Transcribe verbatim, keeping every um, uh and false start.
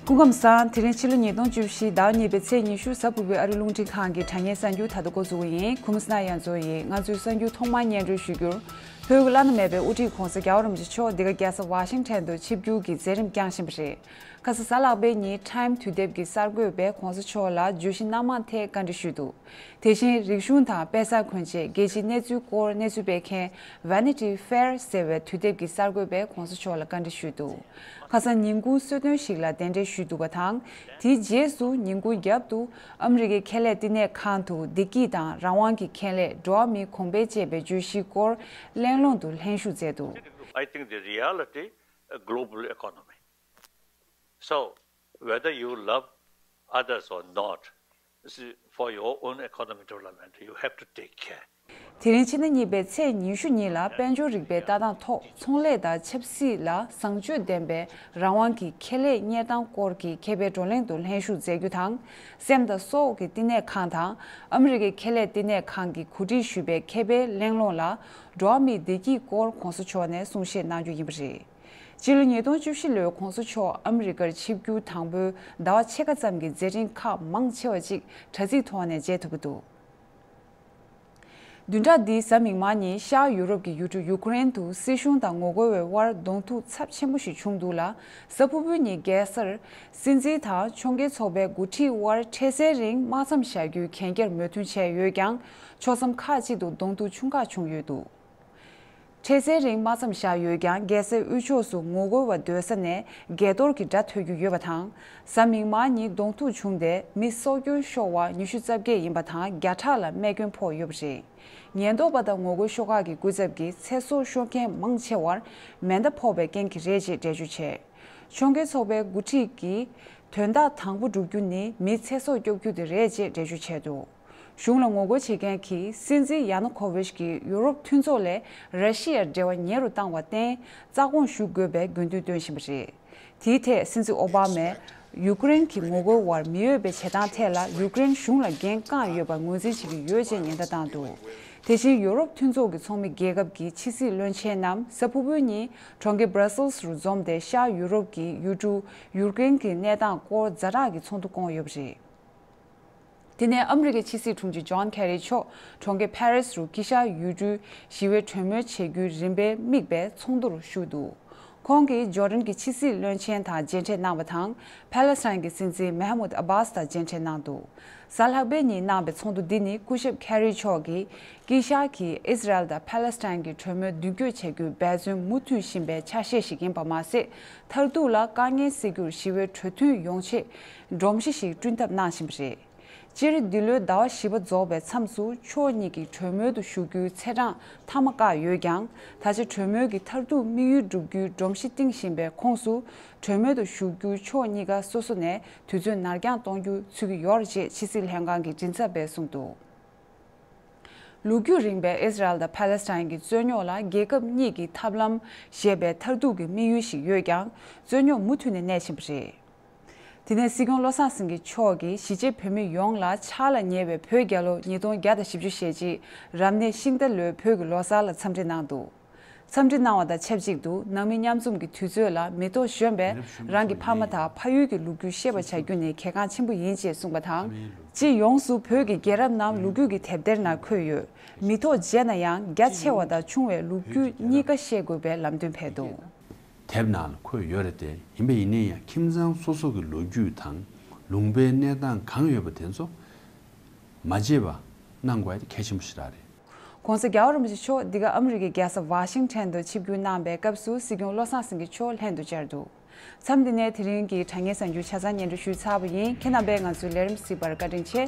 སྐུ་ཁམས་བཟང་། དེ་རིང་ཕྱི་ལོ་ཉིས་སྟོང་བཅུ་བཞི་ཟླ་བ་གཉིས་པའི་ཚེས་ཉི་ཤུ། གཟའ་ཕུར་བུའི་ཨ་རིའི་རླུང་འཕྲིན་ཁང་གི་དྲ་བརྙན་གསར་འགྱུར་ད་ལྟ་འགོ་འཛུགས་ཀྱི་ཡིན། གུང་སེང་ཡང་རྫོགས་ཡིན། ང་ཚོའི་གསར་འགྱུར་ཐོག་མར་སྙན་སྒྲོན་ཞུ་རྒྱུར། བོད་ཀྱི་བླ་ན་མེད་པའི་དབུ་ཁྲིད་༧གོང་ས་༧རྒྱལ་བ་རིན་པོ་ཆེ་མཆོག་འདི་ག་རྒྱལ་ས་ཝ་ཤིང་ཊོན་དུ་ཆིབས་བསྒྱུར་གྱི་མཛད་རིམ་བསྐྱངས་བཞིན་པ་རེད། ཁ་སང་གཟའ་ལྷག་པའི་ཉིན་ཊའིམ་དུས་དེབ་ཀྱི་གསར་འགོད་པས་༧གོང་ས་མཆོག་ལ་བརྗོད་གཞི་སྣ་མང་ཐད་བཀའ་འདྲི་ཞུས་འདུག་དེ་བཞིན་རིག་གཞུང་དང་དཔེ་གསར་གོན་ཆས། རྒྱལ་སྤྱིའི་གནས་ཚུལ་སྐོར་གནས་ཚུལ་སྤེལ་མཁན་Vanity Fair ཟེར་བའི་དུས་དེབ་ཀྱི་གསར་འགོད་པས་༧གོང་ས་མཆོག་ལ་བཀའ་འདྲི་ཞུས་འདུག་ཁ་སང་ཉིན་གུང་གསོལ་སྟོན་ཞིག་ལ་གདན་འདྲེན་ཞུས་འདུག་པ་དང་། དེའི་རྗེས་སུ་ཉིན་གུང་རྒྱབ་ཏུ་ཨ་མི་རི་ཀའི་ཁེ་ལས་བསྟི་གནས་ཁང་དུ་བདེ་སྐྱིད་དང་རང་དབང་གི་ཁེ་ལས། འགྲོ་བ་མིའི་གོང་འཕེལ་ཅེས་པའི་བརྗོད་གཞིའི་སྐོར་གླེང་སློང་དུ་ལྷན་ཞུགས་མཛད་འདུག I think the reality, a global economy. So, whether you love others or not, see, for your own economic development, you have to take care. དེ་རིང་ཕྱི་ཟླ་གཉིས་པའི་ཚེས་ཉི་ཤུ་ཉིན་ལ་དཔལ་འབྱོར་རིག་པའི་ལྟ་སྟངས་ཐོག་ཚོང་ལས་དང་ཆབ་སྲིད་ལ་བཟང་སྤྱོད་ལྡན་པའི་རང་དབང་གི་ཁེ་ལས་གཉེར་སྟངས་སྐོར་གྱི་མཁས་པའི་བགྲོ་གླེང་དུ་ལྷན་ཞུགས་མཛད་རྒྱུ་དང་། སེམས་དང་སྲོག་གི་བསྟི་གནས་ཁང་དང་ཨ་མི་རི་ཀའི་ཁེ་ལས་བསྟི་གནས་ཁང་གིས་གོ་སྒྲིག་ཞུས་པའི་མཁས་པའི་གླེང་སློང་ལ། འགྲོ་བ་མིའི་བདེ་སྐྱིད་སྐོར་༧གོང་ས་མཆོག་ནས་གསུང་བཤད་གནང་རྒྱུ་ཡིན་པ་རེད། སྤྱི་ལོ་ཉིས་སྟོང་བཅུ་བཞི་ལོའི་༧གོང་ས་མཆོག་ཨ་མི་རི་ཀར་ཆིབས་བསྒྱུར་དང་པོའི་ཟླ་བ་ཕྱེད་ཀ་ཙམ་གྱི་མཛད་འཕྲིན་ཁག་མང་ཆེ་བ་ཅིག་དྲ་ཚིགས་ཐོག་ནས་མཇལ་ཐུབ་ཀྱི་འདུག་བདུན་ཕྲག་འདིའི་གཟའ་མིག་དམར་ཉིན་ཤར་ཡུ་རོབ་ཀྱི་ཡུལ་གྲུ་ཡུ་ཀེ་རེན་དུ་སྲིད་གཞུང་དང་ངོ་རྒོལ་བའི་དབར་གདོང་ཐུག་ཚབས་ཆེན་པོ་ཞིག་བྱུང་འདུག་ལ། གཟའ་ཕུར་བུའི་ཉིན་རྒྱལ་སར་སྲིད་འཛིན་དང་ཕྱོགས་འགལ་ཚོགས་པའི་འགོ་ཁྲིད་དབར་འཕྲལ་སེལ་རིང་དམག་མཚམས་བཞག་རྒྱུའི་གན་རྒྱར་མོས་མཐུན་བྱས་ཡོད་ཀྱང་། ཕྱོགས་མཚམས་ཁག་ཅིག་ཏུ་གདོང་ཐུག་ཆུང་ཁག་བྱུང་ཡོད་འདུག་འཕྲལ་སེལ་རིང་དམག་མཚམས་བཞག་ཡོད་ཀྱང་། རྒྱལ་སའི་དབུས་ཕྱོགས་སུ་ངོ་རྒོལ་བ་སྡོད་ས་ནས་འགས་གཏོར་གྱི་སྒྲ་ཐོས་རྒྱུ་ཡོད་པ་དང་། གཟའ་མིག་དམར་ཉིན་གདོང་ཐུག་བྱུང་སྟེ་མི་སྲོག་སྐྱོན་ཤོར་བ་ཉི་ཤུ་རྩ་བརྒྱད་ཡིན་པ་དང་བརྒྱ་ཕྲག་ལ་རྨས་སྐྱོན་ཕོག་ཡོད་པ་རེད། ཉེན་རྟོག་པ་དང་ངོ་རྒོལ་ཤོག་ཁག་གི་སྐུ་ཚབ་ཀྱིས་ཚེ་སྲོག་ཤོར་མཁན་མང་ཆེ་བར་མེ་མདའ་ཕོག་པའི་རྐྱེན་གྱིས་རེད་ཅེས་འགྲེལ་བརྗོད་བྱས། ཕྱོགས་འགལ་ཚོགས་པའི་འགོ་ཁྲིད་ཀྱིས་དོན་དག་དང་པོ་བསྒྲུབ་རྒྱུ་ནི་མིའི་ཚེ་སྲོག་སྐྱོབ་རྒྱུ་དེ་རེད་ཅེས་འགྲེལ་བརྗོད་བྱས་འདུག་གཞུང་ལ་ངོ་རྒོལ་བྱེད་མཁན་གྱིས་སྲིད་འཛིན་ཡ་ནུ་ཁོ་ཝིཆ་གིས་ཡུ་རོབ་མཐུན་ཚོགས་ལས་ར་ཤི་ཡར་འབྲེལ་བ་ཉེ་རུ་བཏང་བར་བརྟེན་རྩ་དགོངས་ཞུ་དགོས་པའི་དགོས་འདུན་བཏོན་བཞིན་པ་རེད། དེའི་ཐད་སྲིད་འཛིན་ཨོ་བྷ་མས་ཡུ་ཀེ་རེན་གྱི་ངོ་རྒོལ་བར་མི་འོས་པའི་བྱེད་སྟངས་ཐད་ལ་ཡུ་ཀེ་རེན་གཞུང་ལ་འགན་བཀག་ཡོད་པར་ངོས་འཛིན་བྱེད་ཀྱི་ཡོད་ཅེས་ཉེན་བརྡ་བཏང་འདུག་དེ་བཞིན་ཡུ་རོབ་མཐུན་ཚོགས་ཀྱི་ཚོགས་མི་རྒྱལ་ཁབ་ཀྱི་ཕྱི་སྲིད་བློན་ཆེན་རྣམས་གཟའ་ཕུར་བུའི་ཉིན་གྲོང་ཁྱེར་Brussels རུ་འཛོམས་ཏེ་ཤར་ཡུ་རོབ་ཀྱི་ཡུལ་གྲུ་ཡུ་ཀེ་རེན་གྱི་གནས་སྟངས་སྐོར་ཛ་དྲག་གི་ཚོགས་འདུ་བསྐོངས་ཡོད་པ་རེད། དེ་ནས་ཨ་མི་རི་ཀའི་ཕྱི་སྲིད་དྲུང་ཆེ་ཇོན་ཁེ་རི་མཆོག་གྲོང་ཁྱེར་ཕ་རི་སི་རུ་དཀྱིལ་ཤར་ཡུལ་གྲུའི་ཞི་བའི་གྲོས་མོལ་བྱེད་རྒྱུའི་རིམ་པས་དམིགས་པའི་ཚོགས་འདུར་ཞུགས་འདུག་ཁོང་གིས་ཇོར་ཌན་གྱི་ཕྱི་སྲིད་བློན་ཆེན་དང་མཇལ་འཕྲད་གནང་བ་དང་། ཕཱ་ལེ་སི་ཐན་གྱི་སྲིད་འཛིན་མེ་ཧ་མུད་ཨ་བྷཱས་དང་མཇལ་འཕྲད་གནང་འདུག་གཟའ་ལྷག་པའི་ཉིན་གནང་བའི་ཚོགས་འདུ་འདི་ནི་སྐུ་ཞབས་ཁེ་རི་མཆོག་གིས་དཀྱིལ་ཤར་གྱི་ཨིས་ར་ཨེལ་དང་ཕཱ་ལེ་སི་ཐན་གྱི་གྲོས་མོལ་མདུན་སྐྱོད་བྱ་རྒྱུའི་འབད་བརྩོན་མུ་མཐུད་བཞིན་པའི་ཆ་ཤས་ཤིག་ཡིན་པ་མ་ཟད། མཐར་ཐུག་ལ་དཀའ་ངལ་སེལ་རྒྱུར་ཞི་བའི་གྲོས་མཐུན་ཡོང་ཆེད་སྒྲོམ་གཞི་ཞིག་བསྐྲུན་ཐབས་གནང་བཞིན་པ་རེད། སྤྱིར་འདི་ལོའི་ཟླ་བ་བཞི་པ་རྫོགས་པའི་མཚམས་སུ་ཕྱོགས་གཉིས་ཀྱིས་གྲོས་མོལ་དུ་ཞུགས་རྒྱུའི་ཚེས་གྲངས་མཐའ་མ་བཀག་ཡོད་ཀྱང་། ད་ཆ་གྲོས་མོལ་གྱི་མཐར་ཐུག་དམིགས་ཡུལ་བསྒྲུབ་རྒྱུའི་སྒྲོམ་གཞི་བཏིང་བཞིན་པའི་ཁོངས་སུ། གྲོས་མོལ་དུ་ཞུགས་རྒྱུར་ཕྱོགས་གཉིས་ཀ་སོ་སོ་ནས་དུས་ཚོད་ནར་འགྱངས་གཏོང་རྒྱུ་ཚུད་ཀྱི་ཡོད་རེད་ཅེས་ཕྱི་སྲིད་ལྷན་ཁང་གི་མགྲིན་ཚབ་པས་གསུངས་འདུག་ལོ་རྒྱུས་རིང་པའི་ཨིས་ར་ཨེལ་དང་ཕཱ་ལེ་སི་ཐན་གྱི་རྩོད་རྙོག་ལ་རྒྱལ་ཁབ་གཉིས་ཀྱི་ཐབས་ལམ་ཞེས་པའི་མཐར་ཐུག་གི་དམིགས་ཡུལ་ཞིག་ཡོད་ཀྱང་། རྩོད་རྙོག་མུ་མཐུད་ནས་གནས་བཞིན་པ་རེད། དེ་ནས་སྲིད་སྐྱོང་བློ་བཟང་སེང་གེ་མཆོག་གིས་གཞིས་བྱེས་བོད་མི་ཡོངས་ལ་ཕྱག་ལ་ཉེ་བའི་བོད་རྒྱལ་ལོ་ཉིས་སྟོང་བརྒྱ་དང་བཞི་བཅུ་ཞེ་གཅིག་རབ་གནས་ཤིང་རྟ་ལོའི་བོད་ཀྱི་ལོ་གསར་ལ་འཚམས་འདྲི་གནང་འདུག་འཚམས་འདྲི་གནང་བ་དང་ཆབས་ཅིག་ཏུ་ནང་མི་མཉམ་འཛོམས་ཀྱི་དུས་ཚོད་ལ་མེ་ཏོག་བཞོན་པས་རང་གི་ཕ་མ་དང་ཕ་ཡུལ་གྱི་ལོ་རྒྱུས་ཤེས་པར་བྱ་རྒྱུ་ནི་གལ་འགངས་ཆེན་པོ་ཡིན་ཅེས་གསུངས་པ་དང་། སྤྱི་ཡོངས་སུ་བོད་ཀྱི་རྒྱལ་རབས་རྣམས་ལོ་རྒྱུས་ཀྱི་དེབ་ཐེར་ནང་འཁོད་ཡོད། མི་ཐོག་བརྗེས་ན་ཡང་རྒྱ་ཆེ་བ་དང་ཆུང་བའི་ལོ་རྒྱུས་གཉིས་ཀ་ཤེས་དགོས་པའི་ལམ་སྟོན་ཕེབས་འདུག་དེབ་ནང་ལ་འཁོད་ཡོད་རེད་དེ། ཡིན་པ་ཡིན་ན་ཡང་ཁྱིམ་ཚང་སོ་སོ་གི་ལོ་རྒྱུས་དང་ལུང་པའི་གནས་སྟངས་གང་ཡོད་པ་དེ་ཚོ་མ་བརྗེད་པ་གནང་དགོས་ཡ་དེ་གལ་ཆེན་པོ་ཞིག་རང་རེད། ༸གོང་ས་རྒྱལ་བ་རིན་པོ་ཆེ་མཆོག་འདི་ག་ཨ་མི་རི་ཀའི་རྒྱལ་ས་ཝ་ཤིང་ཊོན་དུ་ཆིབས་བསྒྱུར་གནང་པའི་སྐབས་སུ་སྲིད་སྐྱོང་བློ་བཟང་སེང་གེ་མཆོག་ལྷན་དུ་བཅར་འདུག་མཚམས་འདི་ནས་དེ་རིང་གི་དྲ་བརྙན་གསར་འགྱུར་ཆ་ཚང་སྙན་སྒྲོན་ཞུས་ཚར་བ་ཡིན། ཁྱེད་རྣམ་པས་ང་ཚོའི་ལས་རིམ་གཟིགས་པར་བཀའ་དྲིན་ཆེ།